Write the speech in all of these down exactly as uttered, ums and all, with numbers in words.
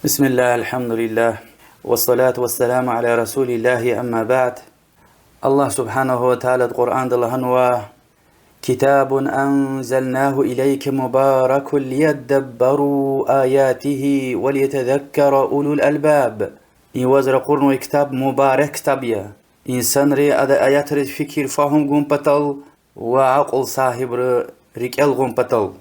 بسم الله، الحمد لله، والصلاة والسلام على رسول الله، أما بعد. Аллагь سبحانه وتعالى Къуръанда лагьанва: كتاب أنزلناه إليك مبارك ليدبروا آياته وليتذكر أولو الألباب. И ваз ракъурнавай ктаб мубарак ктаб я. Инсанри адан аятриз фикир, фагьум гун патал ва акьул сагьибри рикӀел гъун патал.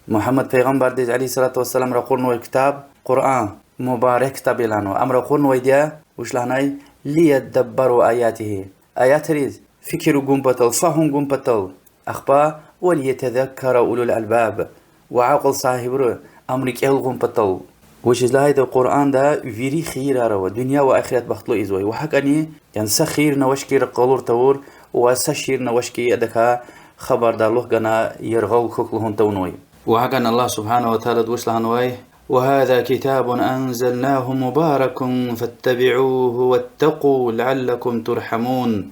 Мугьаммад пайгъамбардиз, عليه الصلاة والسلام, ракъурнавай ктаб Къуръан, мубарак ктаб я лагьанва. Ам ракъурнавайди я, вуч лагьанай, ليدبروا آياته. Аятриз фикир гун патал, фагьум гун патал. Ахпа وليتذكر أولو الألباب. Ва акьул сагьибри ам рикӀел гъун патал. Вучиз лагьайтӀа Къуръанда вири хийирар ава, дуьнья ва ахират бахтлу ийизвай. Ва гьакӀни, яни са хийирни авач хьи къалур тавур, ва са шиирни авач хьи адакай хабардарлух гана яргъал хьухь лугьун тавунвай. Ва гьакӀни Аллагь سبحانه وتعالى вуч лагьанвай: وهذا كتاب أنزلناه مبارك فاتبعوه واتقوا لعلكم ترحمون.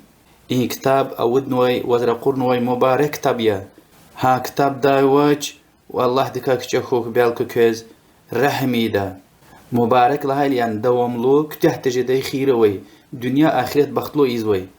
И ктаб авуднавай, ваз ракъурнавай мубарак ктаб я. Гьа ктабдай вач, ва Аллагьдикай кичӀе хьухь, белки квез регьим ийида. Мубарак лагьайла, яни давамлу, куьтягь тежедай хийир авай, дуьнья-ахират бахтлу ийизвай.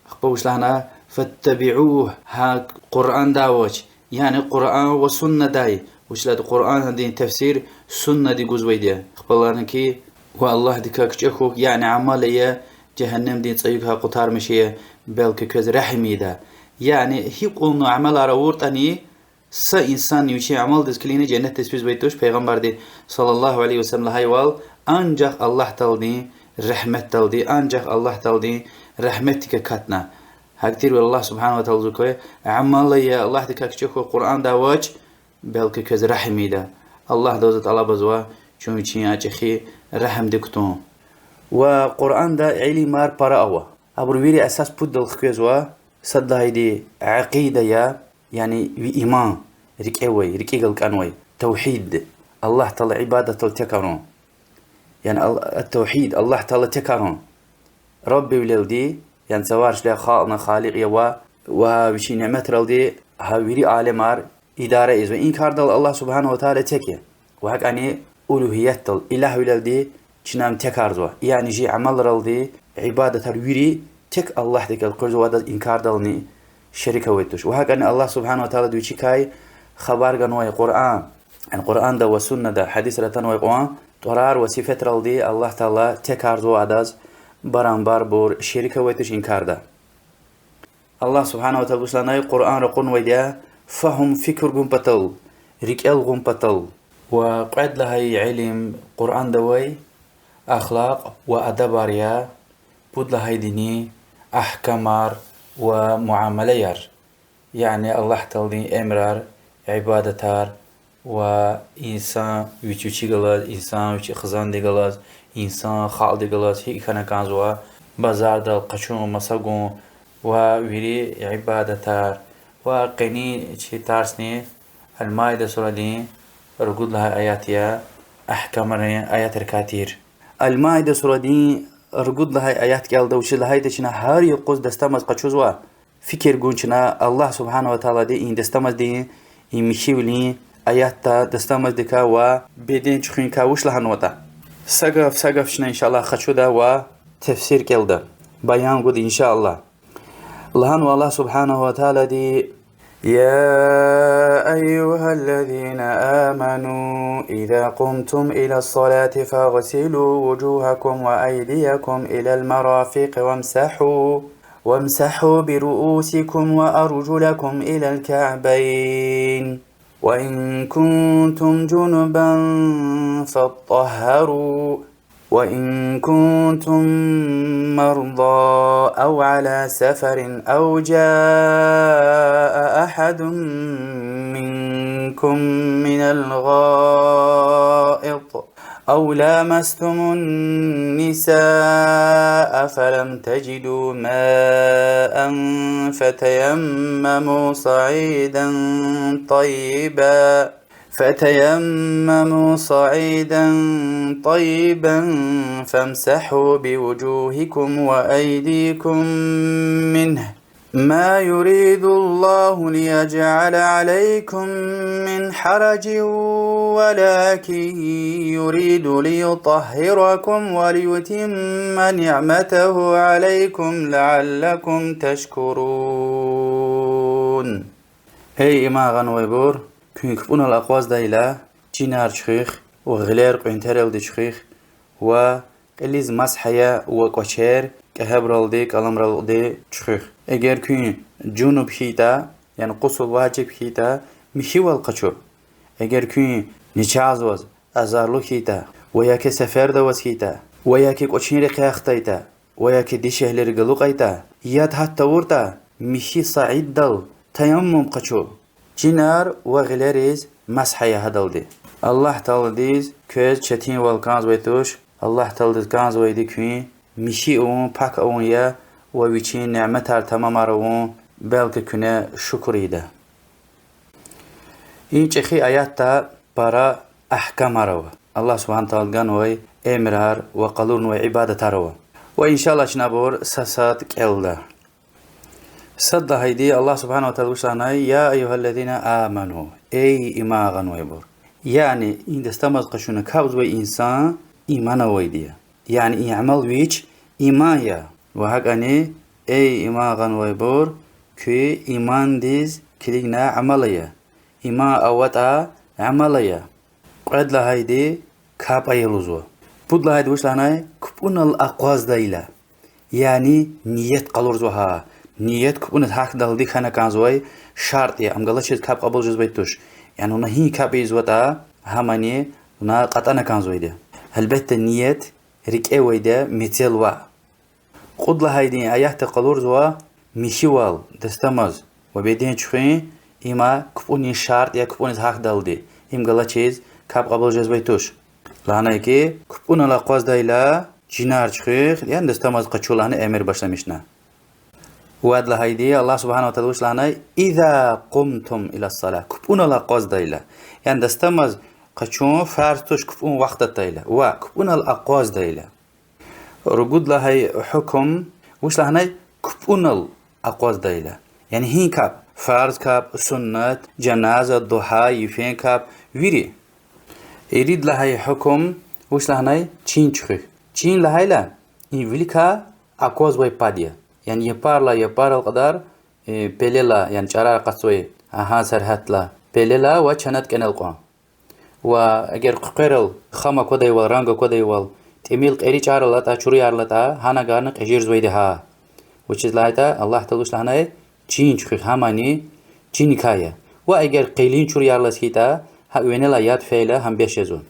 Ахпа вуч лагьана: فاتبعوه, гьа Къуръандай вач, яни Къуръан ва суннадай, вучиз лагьайтӀа Къуръандин тафсир суннади гузвайди я. Ахпа лагьана хьи, ва Аллагьдикай кичӀе хьухь, яни амал ая, жегьеннемдин цӀаюгай къутармиш ая, белки квез регьим ийида. Яни гьикьван амалар авуртӀани, са инсан вичин амалдиз килигна женнетдиз физвай туш, Пайгъамбарди صلى الله عليه وسلم лагьайвал, анжах Аллагь Тааладин регьметдалди, анжах Аллагь Тааладин регьметдик акатна. Гьакӏ тирвал Аллагь سبحانه وتعالى лугьузва хьи, амал ая, Аллагьдикай кичӏе хьухь, Къуръандай вач, белки квез регьим ийида. Аллагьдивай тӏалабзава чун вичин а чӏехи регьимдик кутун. Ва Къуръанда илимар пара ава. Абур вири асас пуддал хквезва, сад лагьайди акъида я, яни ви иман, рикӏевай, рикӏигалкӏанвай, тавгьид, Аллагь Таала ибадатдал текарун. Яни ал-, ат-тавгьид, Аллагь Таала текарун. Раббивилелди, яни цаварчилай халкьна Халикь я ва, ва вичин няметралди гьа вири алемар идара ийизва. И кардал Аллагь سبحانه وتعالى тек я. Ва гьакӏани улугьиятдал, илагьвилелди чна ам текарзава. Яни чи амалралди, ибадатар вири тек Аллагьдихъ элкъуьрзава, адаз и кардални шерик авай туш. Ва гьакӏани Аллагь سبحانه وتعالى вичикай хабар ганвай Къуръан, яни Къуръанда ва суннада, гьадисра атанвай кьван тӏварар ва сифетралди Аллагь Таала текарзава, адаз барамбарбур шерик авай туш и карда. Аллагь سبحانه وتعالى вуч лагьанай, Къуръан ракъурнавайди я фагьум, фикир гун патал, рикӏел гъун патал. Ва кьвед лагьай илим Къуръанда авай ахлакъ ва адабар я, пуд лагьайдини агькамар ва муамалаяр. Яни Аллагь Тааладин эмирар, ибадатар ва инсан вич-вичи галаз, инсан вичин хизандихъ галаз, инсан халкьдихъ галаз гьикӏ хьана кӏанзава, базардал къачун, маса гун ва вири ибадатар. Ва къенин чи тарсни Ал-Маида сурадин ругуд лагьай аят я, агькамрин аятрикай тир. Ал-Маида сурадин ругуд лагьай аят кӏелда, вучиз лагьайтӏа чна гьар юкъуз дастамаз къачузва, фикир гун чна Аллагь سبحانه وتعالىди и дастамаздин, и михьивилин аятда дастамаздикай ва беден чуьхуьникай вуч лагьанватӏа. Са гаф, са гаф чна, إن شاء الله, къачуда ва тефсир кӏелда, баян гуда, إن شاء الله. Лагьанва Аллагь سبحانه وتعالىди: يا أيها الذين آمنوا إذا قمتم إلى الصلاة فاغسلوا وجوهكم وأيديكم إلى المرافق وامسحوا، وامسحوا برؤوسكم وأرجلكم إلى الكعبين، وإن كنتم جنبا فاطهروا، وإن كنتم مرضى أو على سفر أو جاء أحد منكم من الغائط أو لامستم النساء فلم تجدوا ماء فتيمموا صعيدا طيبا، فتيمموا صعيدا طيبا فامسحوا بوجوهكم وأيديكم منه، ما يريد الله ليجعل عليكم من حرج ولكن يريد ليطهركم وليتم نعمته عليكم لعلكم تشكرون. Эй иман гъанвайбур, куьн кпӀунал акъваздайла, чинар чуьхуьх ва гъилер къуьнтералди чуьхуьх ва кьилиз масгь ая ва кӀвачер кӀегьебуралди, кӀаламралди чуьхуьх. Эгер куьн жунуб хьайитӀа, яни гъусул важиб хьайитӀа, михьивал къачу. Эгер куьн начагъзаваз, азарлу хьайитӀа, ва яки сеферда аваз хьайитӀа, ва яки кӀвачин рекьяй хтайтӀа, ва яки дишегьлийри галукьайтӀа, яд гьат тавуртӀа, михьи саиддал таяммум къачу. Чинар ва гъилериз масгь ая гьадалди. Аллагь Тааладиз квез четинвал кӀанзавай туш. Аллагь Тааладиз кӀанзавайди куьн михьи авун, пак авун я ва Вичин няметар тамамар авун, белки куьне шукур ийида. И чӀехи аятда пара агькамар ава, Аллагь Субгьана Таалади ганвай эмирар ва къалурнавай ибадатар ава. Ва, иншаллагь, чна абур са-сад кӀелда. Сад лагьайди, Аллагь Субгьана ва Таалади вуч лагьанай: يا أيها الذين آمنوا, эй иман гъанвайбур. Яни и дастамаз къачуна капӀзавай инсан иман авайди я. Яни и амал вич иман я. Ва гьакӀани, эй иман гъанвайбур, куь имандиз килигна амал ая. Иман аватӀа, амал ая. Кьвед лагьайди капӀ ая лугьузва. Пуд лагьайди вуч лагьанай? КпӀунал акъваздайла. Яни ният къалурзава гьа. Ният кпӀуниз гьахьдалди хьана кӀанзавай шартӀ я, ам галачиз капӀ кьабул жезвай туш. Яни вуна гьи капӀ ийизватӀа, гьамани вуна кьатӀана кӀанзавайди я. Гьелбетда, ният рикӀе авайди я, мецел ваъ. Кьуд лагьайди, аятда къалурзава михьивал, дастамаз ва беден чуьхуьн, има кпӀунин шартӀ я, кпӀуниз гьахьдалди, им галачиз капӀ кьабул жезвай туш. Лагьанай хьи, кпӀунал акъваздайла, чинар чуьхуьх, яни дастамаз къачу лагьана эмир башламишна. Вад лагьайди, Аллагь Субгьана ва Таалади вуч лагьанай: إذا قمتم إلى الصلاة, кпӀунал акъваздайла. Яни дастамаз къачун фарз туш кпӀун вахт атайла, ва кпӀунал акъваздайла. Ругуд лагьай гьукум вуч лагьанай? КпӀунал акъваздайла. Яни гьи капӀ: фарз капӀ, суннат, жаназа, дугьа, йифен капӀ, вири. Ирид лагьай гьукум вуч лагьанай? Чин чуьхуьх. Чин лагьайла, и виликай аквазвай пад я. Яни япарилай япарал кьадар, э, пелелай, яни чӀарар акъатзавай, агьа, сергьятдилай пелелай ва чанад кӀанал кьван. Ва эгер хъуькъверал хам аквадайвал, ранг аквадайвал, тӀимил кьери чӀарал алатӀа, чуруяр алатӀа, гьана агарна кьежирзавайди гьа. Вучиз лагьайтӀа Аллагь Таалади вуч лагьанай? Чин чуьхуьх, гьамани чиникай я. Ва эгер къелин чуруяр алаз хьайитӀа, гьа винелай яд фейила, гьам бес жезва.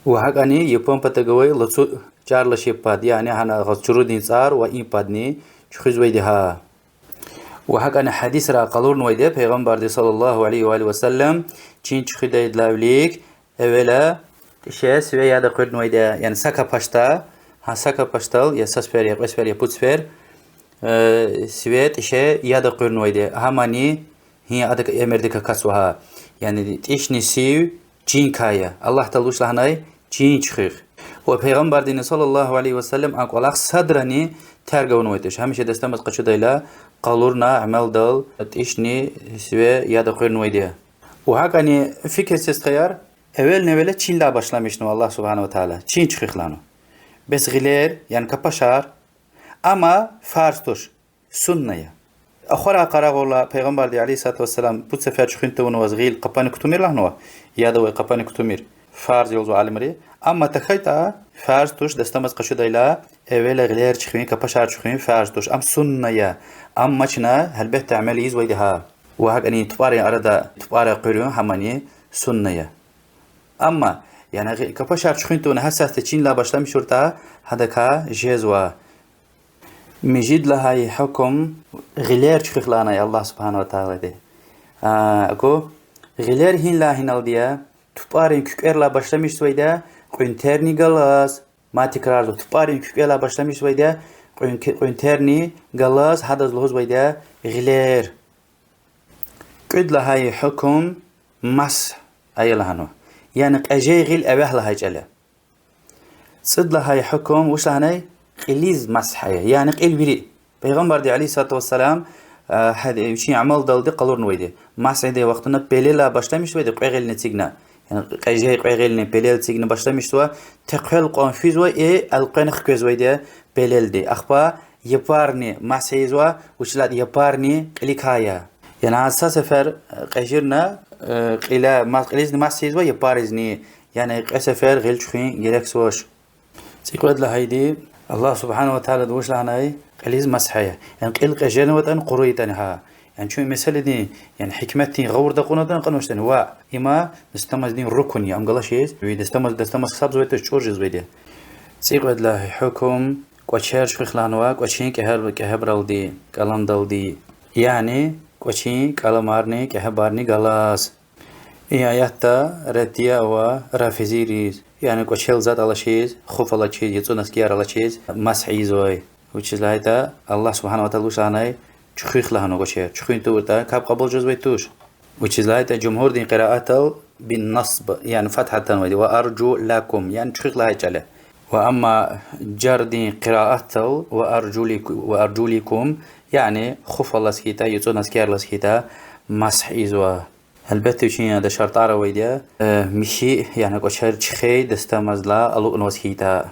Ва гьакӀани япан патав гвай лацу чӀаралай чеб пад, яни гьана агъаз чурудин цӀар ва и падни чуьхуьзвайди гьа. Ва гьакӀани гьадисра къалурнавайди я, Пайгъамбарди صلى الله عليه وآله وسلم чин чуьхуьдайдалай вилик эвела тӀише сиве яд акъуьрнавайди я, яни са капашда, гьа са капашдал, я са сефер, я кьве сефер, я пуд сефер, э, сиве тӀише яд акъуьрнавайди я. Гьамани гьи адак эмирдик акатзава гьа. Яни тӀишни сив чиникай я. Аллагь Таалади вуч лагьанай? Чин чуьхуьх. Ва Пайгъамбардини صلى الله عليه وسلم а кӀвалах садрани терг авунвай туш. Гьамиша дастамаз къачудайла, къалурна амалдал тӀишни сиве яд акъуьрнавайди я. Ва гьакӀани фикир це, стхаяр, эвелни-эвела чинлай башламишнава Аллагь سبحانه وتعالى, чин чуьхуьх лагьанва. Бес гъилер, яни капашар, амма фарз туш, сунна я. Ахварай къарагъайла, Пайгъамбарди عليه الصلاة والسلام пуд сефер чуьхуьн тавунваз гъил къапани кутумир лагьанва, яд авай къапани кутумир, фарз я лугьузва алимри. Амма тахьайтӀа фарз туш дастамаз къачудайла, эвела гъилер чуьхуьн, капашар чуьхуьн фарз туш, ам сунна я. Амма чна гьелбетда амал ийизвайди гьа. Ва гьакӀани тупӀарин арада тупӀар акъуьрун, гьамани сунна я. Амма, яни, гъи-, капашар чуьхуьн тавуна гьасятда чинлай башламишуртӀа, гьадакай жезва. Мижид лагьай гьукум гъилер чуьхуьх лагьанай Аллагь سبحانه وتعالىди. А, аку, гъилер гьинлай гьиналди я? ТупӀарин куькӀверлай башламишзавайди я, кьуьнтерни галаз. Мад тикрарзава, тупӀарин куькӀвелай башламишзавайди я, кьуьн-, кьуьнтерни галаз, гьадаз лугьузвайди я гъилер. Кьуьд лагьай гьукум масгь ая лагьанва. Яни кьежей гъил эвягь лагьай чӀал я. ЦӀуд лагьай гьукум вуч лагьанай? Кьилиз масгь ая, яни кьил вири. Пайгъамбарди عليه الصلاة والسلام Гьа вичин амалдалди къалурнавайди. Масгь ийидай вахтунда пелелай башламишзавайди, кьве гъилни эцигна. Яни кьежей кьве гъилни пелел эцигна башламишзава, текъвел кьван физва и элкъвена хквезвайди я пелелди. Ахпа япарни масгь ийизва, вучиз лагьайтӀа япарни кьиликай я. Яни гьа са сефер кьежирна, кьила-, ма-, кьилизни масгь ийизва, япаризни. Яни кьве сефер гъил чуьхуьн герекзавач. ЦӀикьвед лагьайди, Аллагь سبحانه وتعالىди вуч лагьанай, кьилиз масгь ая. Яни кьил кьеженватӀани, къуру ятӀани гьа. Яни чун месэладин, яни гьикметдин гъавурда кьунатӀани, кьунвачтӀани, ваъ, има дастамаздин рукун я, ам галачиз, ви дастамаз, дастамаз гьисабзавайди туш, чӀур жезвайди. ЦӀикьвед лагьай гьукум, кӀвачер чуьхуьх лагьанва, кӀвачин кӀегьеб-, кӀегьебралди, кӀаламдалди. Яни кӀвачин кӀаламарни кӀегьебарни галаз. И аятда раддия ава рафизийриз, яни кӀвачел затӀ алачиз, хуф алачиз, яцӀу носкияр алачиз масгь ийизвай. Вучиз лагьайтӀа Аллагь سبحانه وتعالىди вуч лагьанай, чуьхуьх лагьанва кӀвачер. Чуьхуьн тавуртӀа, капӀ кьабулзавай туш. Вучиз лагьайтӀа жумгьурдин къираатдал بالنصب, яни фатгьа атанвайди, وأرجلكم, яни чуьхуьх лагьай чӀал я. Ва амма жардин къираатдал وأرجلك-, وأرجلكم, яни хуф алаз хьайитӀа, яцӀу носкияр алаз хьайитӀа, масгь ийизва. Гьелбетда, вичин ада шартӀар авайди я, михьи, яни кӀвачер чуьхвей дастамазлай алукӀнаваз хьайитӀа.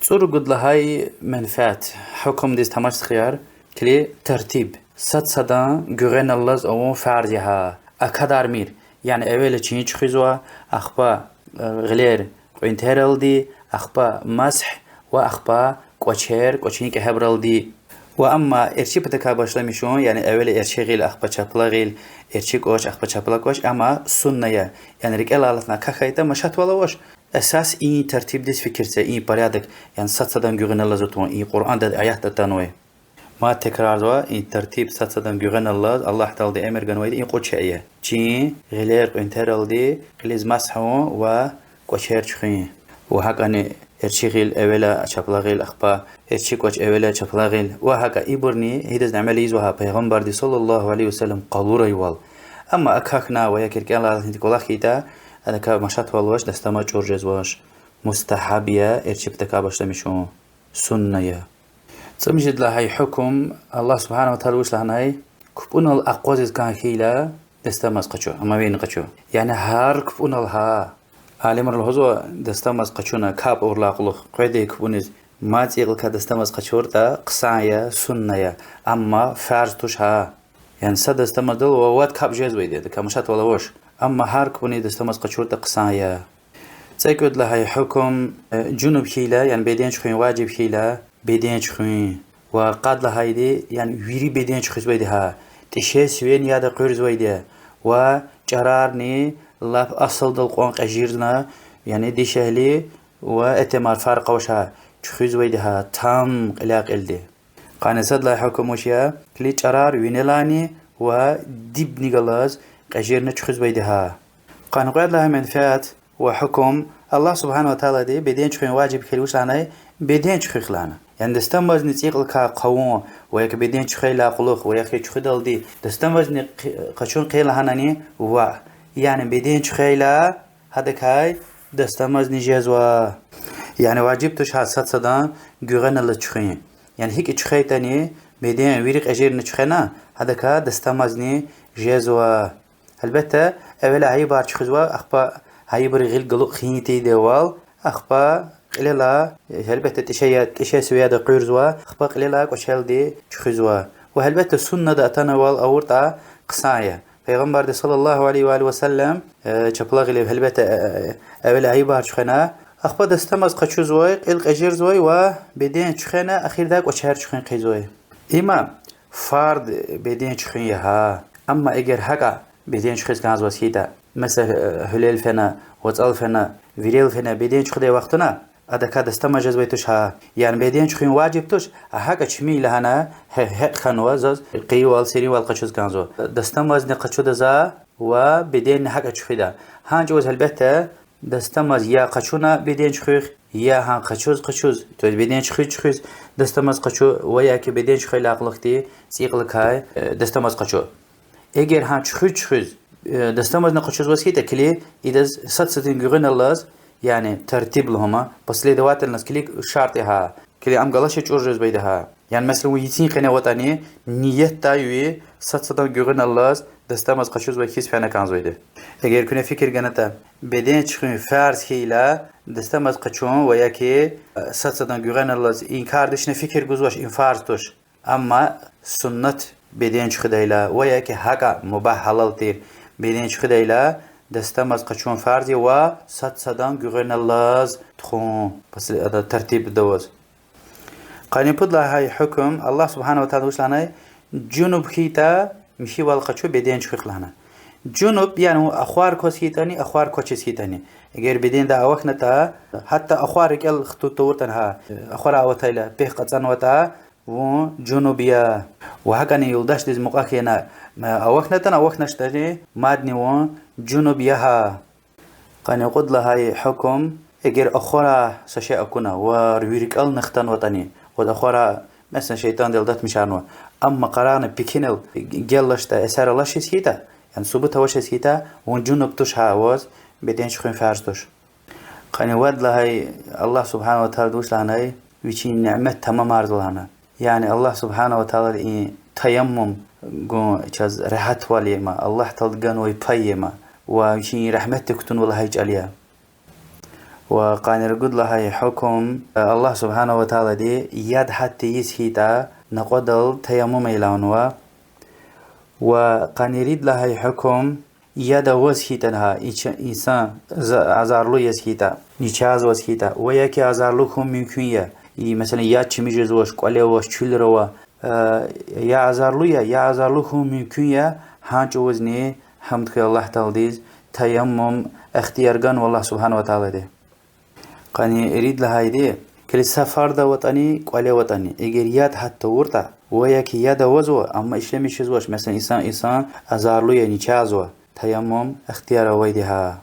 ЦӀуругуд лагьай менфят. Гьукумдиз тамаш, стхаяр, килиг, тартиб. Сад садан гуьгъуьналлаз авун фарз я гьа. Акадармир, яни эвела чин чуьхуьзва, ахпа гъилер кьуьнтералди, ахпа масгь ва ахпа кӀвачер, кӀвачин кӀегьебралди. Ва амма эрчӀи патакай башламишун, яни эвела эрчӀи гъил, ахпа чапла гъил, эрчӀи кӀвач, ахпа чапла кӀвач, ам сунна я. Яни рикӀелай алатна акахьайтӀа машатвал авач. Эсас и тартибдиз фикир це, и порядок, яни сад садан гуьгъуьналлаз атун, и Къуръанда аятда атанвай. Мад текрарзава, и тартиб сад садан гуьгъуьналлаз Аллагь Таалади эмир ганвайди и кьуд шей я: чин, гъилер кьуьнтералди, кьилиз масгь авун ва кӀвачер чуьхуьн. Ва гьакӀни эрчӀи гъил эвела, чапла гъил ахпа, эрчӀи кӀвач эвела, чапла гъил. Ва гьакӀа ибурни гьидазни амал ийизва гьа Пайгъамбарди صلى الله عليه وسلم къалурайвал. Амма акахьна ва я рикӀелай алатна кӀвалах хьайитӀа, адакай машатвал авач, дастамаз чӀур жезвач. Мустагьаб я эрчӀи патакай башламишун. Сунна я. ЦӀемуьжуьд лагьай гьукум, Аллагь سبحانه وتعالىди вуч лагьанай, купӀунал акъвазиз кӀан хьайила, дастамаз къачу, омовение къачу. Яни гьар купӀунал гьа. Алимри лугьузва, дастамаз къачуна капӀ авурдалай кьулухъ къведай купӀуниз мад цӀийи кьилелай дастамаз къачуртӀа, хъсан я, сунна я, амма фарз туш гьа. Яни са дастамаздал вад капӀ жезвайди я, адакай машатвал авач. Амма гьар купӀуниз дастамаз къачуртӀа, хъсан я. ЦӀекӀуьд лагьай гьукум, жунуб хьайила, яни беден чуьхуьн важиб хьайила, беден чуьхуьн. Ва къад лагьайди, яни вири беден чуьхуьзвайди гьа, тӀишес вен яд акъуьрзавайди я, ва чӀарарни лап асалдал кьван кьежирна, яни дишегьли ва этемар фаркь авач гьа, чуьхуьзвайди гьа там кьиляй-кьилди. Къанни сад лагьай гьукум вуч я, килиг, чӀарар винелайни ва дибни галаз кьежирна чуьхуьзвайди гьа. Къанни кьвед лагьай менфят ва гьукум, Аллагь سبحانه وتعالىди беден чуьхуьн важиб хьайила вуч лагьанай, беден чуьхуьх лагьана. Яни дастамазни цӀийи кьилелай хъувун ва я беден чуьхвейдалай кьулухъ ва я чуьхуьдалди дастамазни къ-, къачун хьайила лагьанани, ваъ. Яни беден чуьхвейла, гьадакай дастамазни жезва. Яни важиб туш гьа сад садан гуьгъуьналлаз чуьхуьн. Яни гьикӀ чуьхвейтӀани, беден вири кьежирна чуьхвена, гьадакай дастамазни жезва. Гьелбетда, эвела гьайибар чуьхуьзва, ахпа гьайибурун гъил галукь хьайитӀа идеял, ахпа кьилелай, гьелбетда, тӀише я-, тӀишес вен яд акъуьрзава, ахпа кьилелай кӀвачелди чуьхуьзва. Ва гьелбетда, суннада атанвайвал авуртӀа, хъсан я. Пайгъамбарди صلى الله عليه وآله وسلم, э, чапла гъилив, гьелбетда, э, э, эвела гьайибар чуьхвена, ахпа дастамаз къачузвай, кьил кьежирзавай ва беден чуьхвена, ахирдай кӀвачер чуьхуьн хъийизвай. Има фарз беден чуьхуьн я гьа. Амма эгер гьакӀа беден чуьхуьз кӀанзаваз хьайитӀа, месела, э, гьуьлел фена, вацӀал фена, вирел фена, беден чуьхуьдай вахтунда адакай дастамаз жезвай туш гьа. Яни беден чуьхуьн важиб туш, а гьакӀа чими лагьана, гье-, гьекь хьанва, заз къайивал, серинвал къачуз кӀанзава. Дастамазни къачуда за ва беденни гьакӀа чуьхуьда. Гьа чӀавуз, гьелбетда, дастамаз я къачуна беден чуьхуьх, я гьа къачуз-къачуз, то есть беден чуьхуьз-чуьхуьз дастамаз къачу, ва я ки беден чуьхвейдалай кьулухъди цӀийи кьилелай, э, дастамаз къачу. Эгер гьа чуьхуьз-чуьхуьз, э, дастамазни къачузваз хьайитӀа, килиг, идаз сад садан гуьгъуьналлаз, яни тартиб лугьума, последовательность, килиг, шартӀ я гьа, килиг, ам галачиз чӀур жезвайди гьа. Яни, месела, вун йицин къене аватӀани, ниятдай ви сад садан гуьгъуьналлаз дастамаз къачузвай хьиз фена кӀанзавайди. Эгер куьне фикир ганатӀа, беден чуьхуьн фарз хьайила, дастамаз къачун ва яки, э, сад садан гуьгъуьналлаз, и кардиз чна фикир гузвач, им фарз туш. Амма суннат беден чуьхуьдайла ва яки гьакӀа мубагь, гьалал тир беден чуьхуьдайла, дастамаз къачун фарз я ва сад садан гуьгъуьналлаз тухун, пос-, ада тартибда аваз. Къанни пуд лагьай гьукум, Аллагь سبحانه وتعالى вуч лагьанай, жунуб хьайитӀа, михьивал къачу беден чуьхуьх лагьана. Жунуб, яни вун ахвар кваз хьайитӀани, ахвар квачиз хьайитӀани. Эгер бедендай авахьнатӀа, гьатта ахвар рикӀел хтун тавуртӀани гьа, ахварай аватайла, пехъ кьацӀанватӀа, вун жунуб я. Ва гьакӀани юлдашдиз мукьва хьана, авахьнатӀани, авахьнатӀани, мадни вун жунуб я гьа. Къанни кьуд лагьай гьукум, эгер ахварай са шей акуна ва ви рикӀелни хтанватӀани, ваз ахварай, месела, шейтӀанди алдатмишарнава, амма къарагъна пекинал геллашда, эсер алачиз хьайитӀа, яни субут авачиз хьайитӀа, вун жунуб туш гьа, ваз беден чуьхуьн фарз туш. Къанни вад лагьай, Аллагь سبحانه وتعالى вуч лагьанай, вичин нямет тамамарзава лагьана. Яни Аллагь سبحانه وتعالى и таяммум гун чаз регьятвал я ма, Аллагь Таалади ганвай пай я ма, ва вичин регьметдик кутунва лагьай чӀал я. Ва къанни ругуд лагьай гьукум, Аллагь سبحانه وتعالى-ди яд гьатда ийиз хьайитӀа, накьвадал таяммум ая лагьанва. Ва къанни ирид лагьай гьукум, яд аваз хьайитӀа гьа, инсан за-, азарлу яз хьайитӀа, начагъваз хьайитӀа, ва яки азарлу хьун мумкин я. И, месела, яд чими жезвач, кӀвале авач, чуьлра ава, я азарлу я, я азарлу хьун мумкин я, гьа чӀавузни гьамд хьуй Аллагь Тааладиз, таяммум ихтияр ганва Аллагь سبحانه وتعالى-ди. Къанни ирид лагьайди, килиг, сафарда аватӀани, кӀвале аватӀани, эгер яд гьат тавуртӀа, ва яки яд авазва, амма ишлемишзавач, месела, инсан, инсан азарлу я, начагъвазва, таяммум ихтияр авайди гьа.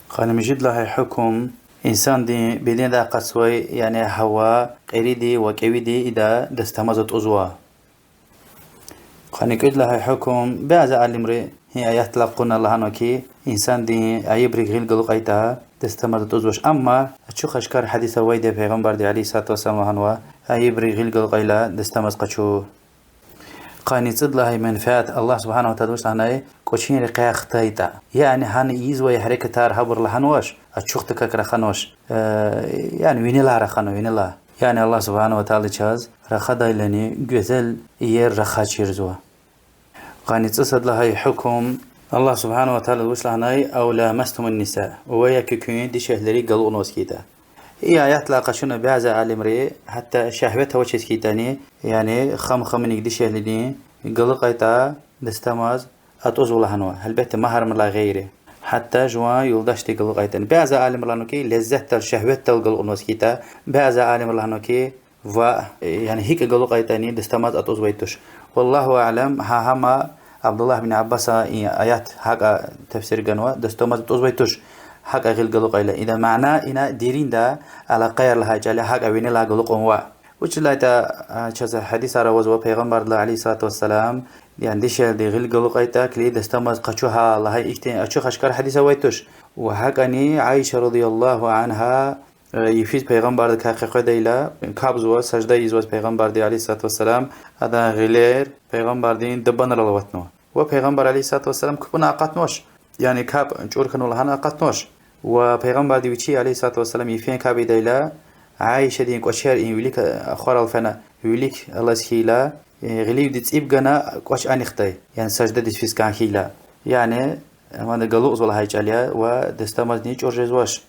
Къанни муьжуьд лагьай гьукум, инсандин бедендай акъатзавай, яни гьава, кьериди ва кӀевиди ида дастамаз атӀузва. Къанни кӀуьд лагьай гьукум, бязи алимри гьи аятлай кьуна лагьанва ки, инсандин айибрик гъил галукьайтӀа, дастамаз атӀузвач. Амма ачух-ашкар гьадис авайди я, Пайгъамбарди عليه الصلاة والسلام лагьанва, айибрик гъил галукьайла дастамаз къачу. Къанни цӀуд лагьай менфят, Аллагь سبحانه وتعالى вуч лагьанай, кӀвачин рекьяй хтайтӀа. Яни гьана ийизвай гьерекатар гьабур лагьанвач, ачухдакак раханвач, яни винелай раханва, винелай. Яни Аллагь سبحانه وتعالى чаз рахадайлани гуьзел иер рахаз чирзава. Къанни цӀусад лагьай гьукум, Аллагь سبحانه وتعالى вуч лагьанай, أو لامستم النساء, ва яки куьн дишегьлийрик галукьнаваз хьайитӀа. И аятлай къачуна бязи алимри, гьатта шагьват авачиз хьайитӀани, яни хам-хамуник дишегьлидин галукьайтӀа, дастамаз атӀузва лагьанва, гьелбетда, магьрамдилай гъейри. Гьатта жуван юлдашдик галукьайтӀани. Бязи алимри лагьанва ки, леззетдал, шагьватдал галукьнаваз хьайитӀа, бязи алимри лагьанва ки, ва, яни гьикӀ галукьайтӀани дастамаз атӀузвай туш. والله أعلم, гьа гьам Абдуллагь бин Аббаса и аят гьакӀа тафсир ганва, дастамаз атӀузвай туш, гьакӀа гъил галукьайла. Ида мана ина деринда алакъаяр лагьай чӀал я, гьакӀа винелай галукьун ваъ. Вучиз лагьайтӀа, чаз гьадисар авазва Пайгъамбардилай عليه الصلاة والسلام, яни дишегьлиди гъил галукьайтӀа, килиг, дастамаз къачу гьа лагьай ихьтин ачух-ашкар гьадис авай туш. Ва гьакӀани Аиша رضي الله عنها, йифиз Пайгъамбардикай къекъведайла, капӀзава, сажда ийизваз Пайгъамбарди عليه الصلاة والسلام, адан гъилер Пайгъамбардин дабанрал аватнава. Ва Пайгъамбар عليه الصلاة والسلام капӀуна акъатнавач. Яни капӀ чӀур хьанва лагьана акъатнавач. Ва Пайгъамбарди вичи عليه الصلاة والسلام йифен капӀ ийидайла, Аишадин кӀвачер и вилик ахварал фена, вилик алаз хьайила, гъиливди цӀиб гана кӀвач анихъдай, яни саждадиз физ кӀан хьайила. Яни, мад галукьзава лагьай чӀал я ва дастамазни чӀур жезвач.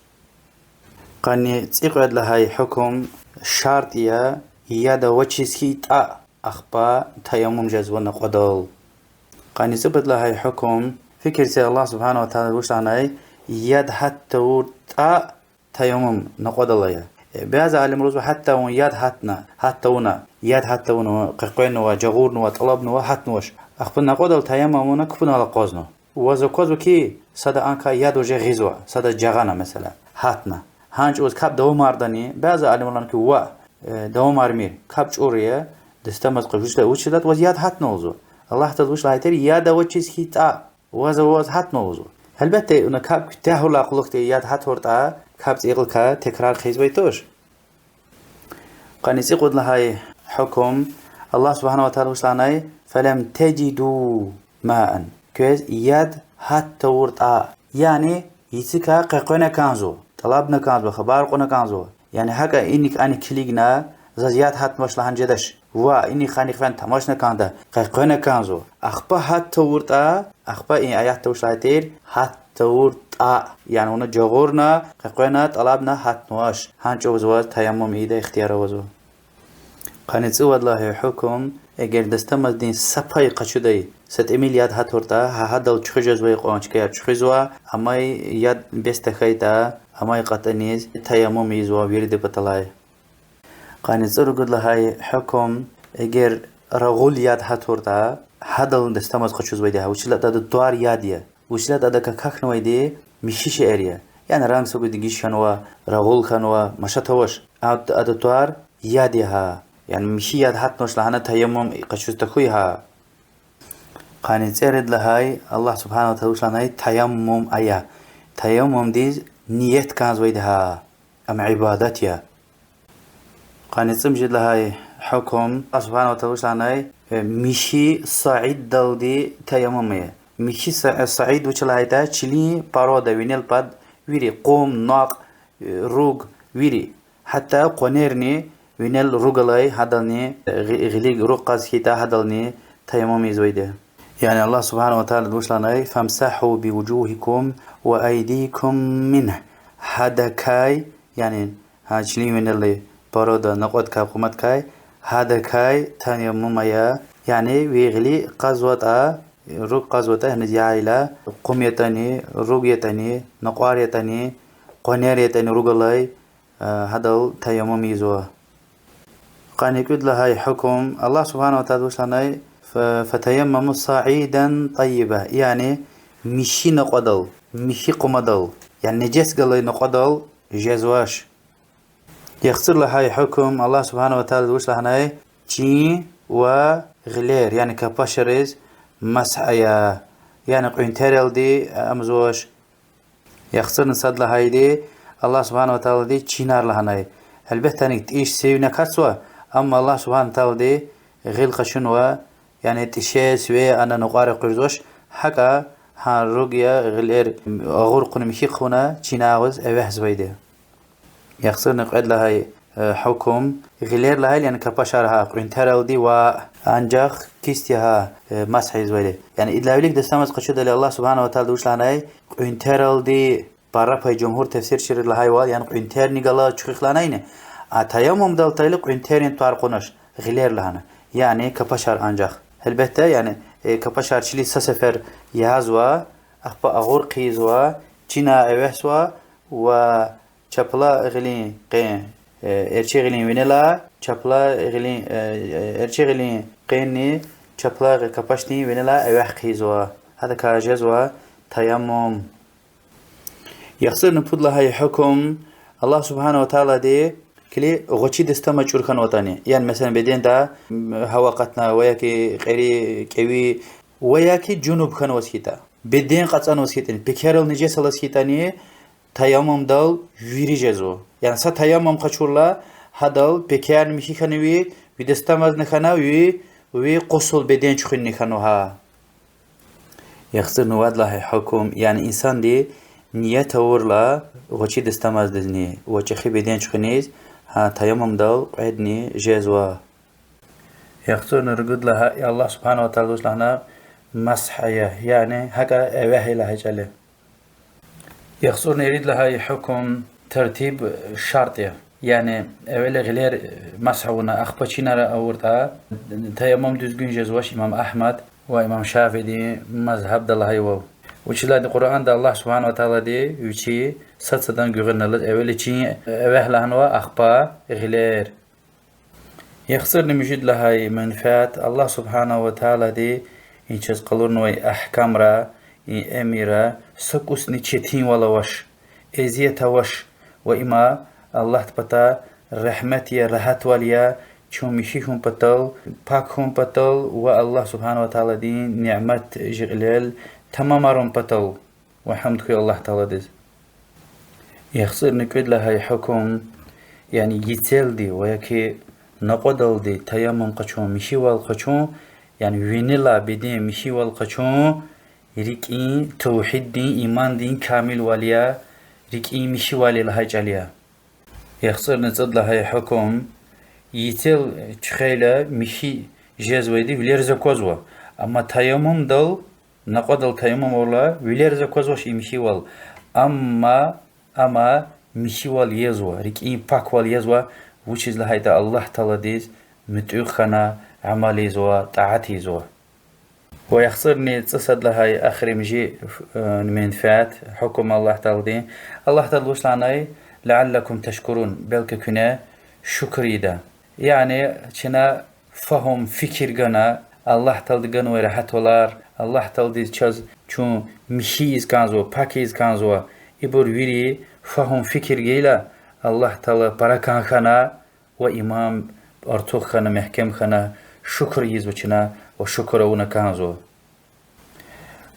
Къанни цӀикьвед лагьай гьукум, шартӀ я, яд авачиз хьайитӀа, ахпа таяммум жезва накьвадал. Къанни цӀипуд лагьай гьукум, фикир це, Аллагь سبحانه وتعالى вуч лагьанай, яд гьат тавуртӀа, таяммум накьвадал ая. Бязи алимри лугьузва, гьатта вун яд гьатна, гьат тавуна, яд гьат тавуна, къекъвенва, жагъурнава, тӀалабнава, гьатнавач. Ахпа накьвадал таяммум авуна капӀунал акъвазна. Ваз аквазва ки, сада анкай яд уже гъизва, сада жагъана, месела, гьатна. Гьа чӀавуз капӀ давамардани, бязи алимри лагьана ки, ваъ, давамармир, капӀ чӀур я, дастамаз къачу, вучиз лагьайтӀа ваз яд гьатна лугьузва. Аллагь Таалади вуч лагьайтӀа, яд авачиз хьайитӀа, ваз, ваз гьатна лугьузва. Гьелбетда, вуна капӀ куьтягьайла кьулухъди яд гьатуртӀа, капӀ цӀийи кьилелай текрар хъийизвай туш. Къанни цӀикьуд лагьай Гьукум. Аллагь سبحانه وتعالى вуч лагьанай: فلم تجدوا ماء. Квез яд гьат тавуртӀа. Яни яцикай къекъвена кӀанзава, тӀалабна кӀанзава, хабар кьуна кӀанзава. Яни гьакӀа иник-аник килигна, заз яд гьатнавач лагьана жедач. Ва иник-аник фена тамашна кӀанда, къекъвена кӀанзава. Ахпа гьат тавуртӀа, ахпа и аятда вуч лагьай тир, гьат тавуртӀа. Яни вуна жагъурна, къекъвена, тӀалабна гьатнавач. Гьа чӀавуз ваз таяммум ийидай ихтияр авазва. Къанни цӀувад лагьай гьукум: эгер дастамаздин са пай къачудай, са тӀимил яд гьатуртӀа, гьа гьадал чуьхуьз жезвай кьван чкаяр чуьхуьзва, амай яд бес тахьайтӀа, амай кьатӀаниз таяммум ийизва виридан паталай. Къанни цӀуругуд лагьай гьукум: эгер рагъул яд гьатуртӀа, гьадал дастамаз къачузвайди гьа, вучиз лагьайтӀа адан тӀвар яд я. Вучиз лагьайтӀа адакай какахьнавайди михьи шейэр я. Яни ранг са гуз дегиш хьанва, рагъул хьанва, машат авач. Ад-, адан тӀвар яд я гьа. Яни михьи яд гьатнавач лагьана таяммум къачуз тахьуй гьа. Къанни цӀерид лагьай, Аллагь سبحانه وتعالى вуч лагьанай, таяммум ая. Таяммумдиз ният кӀанзавайди гьа. Ам ибадат я. Къанни цӀемуьжуьд лагьай гьукум: Аллагь سبحانه وتعالى вуч лагьанай, э, михьи саиддалди таяммум ая. Михьи са-, саид вуч лагьайтӀа, чилин порода, винел пад вири, къум, накь, э, руг, вири. Гьатта къванерни винел руг алай, гьадални, э, гъи-, гъилик руг кьаз хьайитӀа, гьадални таяммум ийизвайди. Яни Аллагь سبحانه وتعالى вуч лагьанай: فامسحوا بوجوهكم وأيديكم منه. Гьадакай, яни гьа чилин винелай порода, накьвадкай, къумадкай, гьадакай таяммум ая, яни ви гъили кьазватӀа, руг кьазватӀа, гьаниз яйла, къум ятӀани, руг ятӀани, накьвар ятӀани, къванер ятӀани руг алай, а, гьадал таяммум ийизва. Къанни кӀуьд лагьай гьукум: Аллагь سبحانه وتعالى вуч лагьанай, ف-, فتيمموا صعيدا طيبا, яни михьи накьвадал, михьи къумадал, яни нежес галай накьвадал жезвач. ЯхцӀур лагьай гьукум: Аллагь سبحانه وتعالى вуч лагьанай, чин ва гъилер, яни капашариз масгь ая, яни кьуьнтералди амазвач. ЯхцӀурни сад лагьайди: Аллагь سبحانه وتعالى чинар лагьанай. Гьелбетда, гьаник тӀиш, сив-сивни акатзава, амма Аллагь سبحانه وتعالى гъил къачунва, яни тӀишер, сивер, ана накьвар элкъуьрзавач, гьакӀа гьа руг я гъилер агъур хъувуна, михьи хъувуна чинар агъуз эвягъзавайди. ЯхцӀурни кьвед лагьай, э, гьукум: гъилер лагьайла, яни капашар гьа, кьуьнтералди ваъ, анжах кисти гьа, э, масгь ийизвайди. Яни идалай вилик дастамаз къачудайла Аллагь سبحانه وتعالى вуч лагьанай, кьуьнтералди, пара пай жумгьур тефсирчийри лагьайвал, яни кьуьнтерни гала чуьхуьх лагьанайни, а таяммумдал атайла кьуьнтерин тӀвар кьунач, гъилер лагьана. Яни капашар анжах. Гьелбетда, яни, э, капашар чилиз са сефер язва, ахпа агъур хъийизва, чина эвягъзава ва чапла гъилин къен, э, эрчӀи гъилин винелай, чапла гъилин, э, э, эрчӀи гъилин къенни чапла гъи-, капашдин винелай эвягъ хъийизва. Гьадакай жезва таяммум. ЯхцӀурни пуд лагьай гьукум: Аллагь سبحانه وتعالى-ди килиг гъвечӀи дастамаз чӀур хьанватӀани, яни, меселан, беденда, м, гьава акъатна, ва яки кьери, кӀеви, ва яки жунуб хьанваз хьайитӀа, беден кьацӀанваз хьайитӀани, пекерал нежес алаз хьайитӀани, таяммумдал вири жезва. Яни са таяммум къачурла, гьадал пекерни михьи хьанва ви, ви дастамазни хьана ви, ви гъусул, беден чуьхуьнни хьанва гьа. ЯхцӀурни вад лагьай гьукум: яни инсанди ният авурла гъвечӀи дастамаздизни ва чӀехи беден чуьхуьниз, гьа таяммумдал кьведни жезва. ЯхцӀурни ругуд лагьай, Аллагь سبحانه وتعالى вуч лагьана, масгь ая, яни гьакӀа эвягъ лагьай чӀал я. ЯхцӀурни ирид лагьай гьукум: тартиб шартӀ я. Яни эвела гъилер масгь авуна, ахпа чинар авуртӀа, таяммум дуьзгуьн жезвач имам Агьмада ва имам ШафиӀидин мазгьабда лагьайвал. Вучиз лагьайтӀа Къуръанда Аллагь سبحانه وتعالى-ди вичи сад-садан гуьгъуьналлаз эвела чин эвягъ лагьанва, ахпа гъилер. ЯхцӀурни муьжуьд лагьай менфят: Аллагь سبحانه وتعالى-ди и чаз къалурнавай агькамра, и эмирра са кӀусни четинвал авач, эзият авач, ва има Аллагьдин патай регьмет я, рагьатвал я, чун михьи хьун патал, пак хьун патал ва Аллагь سبحانه وتعالى-дин нимат жи кьилел тамамарун патал. Ва гьамд хьуй Аллагь Тааладиз. ЯхцӀурни кӀуьд лагьай гьукум, яни йицелди ва яки накьвадалди таяммум къачун, михьивал къачун, яни винелай беден михьивал къачун, рикӀин тавгьиддин, имандин камилвал я, рикӀин михьивал я лагьай чӀал я. ЯхцӀурни цӀуд лагьай гьукум: йисел чуьхвейла михьи жезвайди вилериз аквазва. Амма таяммумдал, накьвадал таяммум авурла, вилериз аквазвач и михьивал. Амма, амма михьивал езва, рикӀин паквал езва, вучиз лагьайтӀа Аллагь Тааладиз муьтӀуьгъ хьана амал ийизва, тӀаат ийизва. Ва яхцӀурни цӀусад лагьай эхиримжи, э, менфят, гьукум Аллагь Тааладин. Аллагь Таалади вуч лагьанай: لعلكم تشكرون, белки куьне шукур ийида. Яни чна фагьум, фикир гана, Аллагь Таалади ганвай регьятвалар, Аллагь Тааладиз чаз чун михьи ийиз кӀанзава, пак ийиз кӀанзава. Ибур вири фагьум, фикир гайила, Аллагь Таала пара кӀан хьана ва иман артух хьана, мягькем хьана, шукур ийизва чна ва шукур авуна кӀанзава.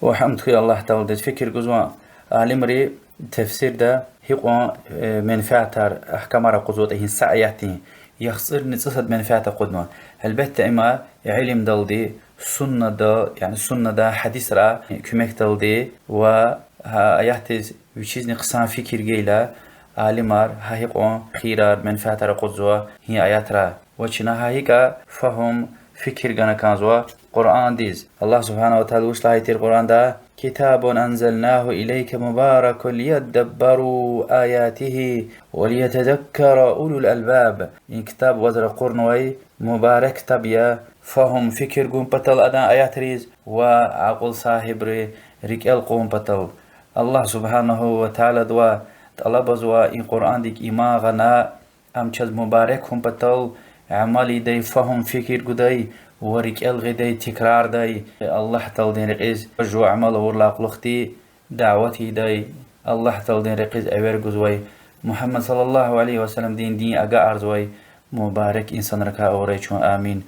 Ва гьамд хьуй Аллагь Тааладиз. Фикир гузва алимри тафсирда гьикьван, э, менфятар, агькамар акъудзаватӀа гьи са аятдин, яхцӀурни цӀусад менфят акъуднава. Гьелбетда, има илимдалди, суннада, яни суннада, гьадисра куьмекдалди ва гьа аятдиз вичизни хъсан фикир гайила, алимар гьа гьикьван хийирар, менфятар акъудзава гьи аятра. Ва чна гьа гьикӀа фагьум, фикир гана кӀанзава Къуръандиз. Аллагь سبحانه وتعالى вуч лагьай тир Къуръанда: كتاب أنزلناه إليك مبارك ليدبروا آياته وليتذكر أولو الألباب. И ктаб ваз ракъурнавай мубарак ктаб я, фагьум, фикир гун патал адан аятриз ва акьул сагьибри рикӀел кьун патал. Аллагь سبحانه وتعالى-дивай тӀалабзава и Къуръандик иман гъана, ам чаз мубарак хьун патал, амал ийидай, фагьум, фикир гудай ва рикӀел гъидай, тикрардай, Аллагь Тааладин рекьиз жув амал авурдалай кьулухъди дават ийидай, Аллагь Тааладин рекьиз эвер гузвай, Мугьаммад صلى الله عليه وسلمдин дин агакьарзавай мубарак инсанрикай авурай чун. Амин.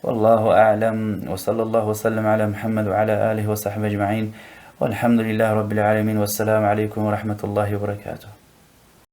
والله أعلم، وصلى الله وسلم على محمد وعلى آله وصحبه أجمعين، والحمد لله رب العالمين، والسلام عليكم ورحمة الله وبركاته.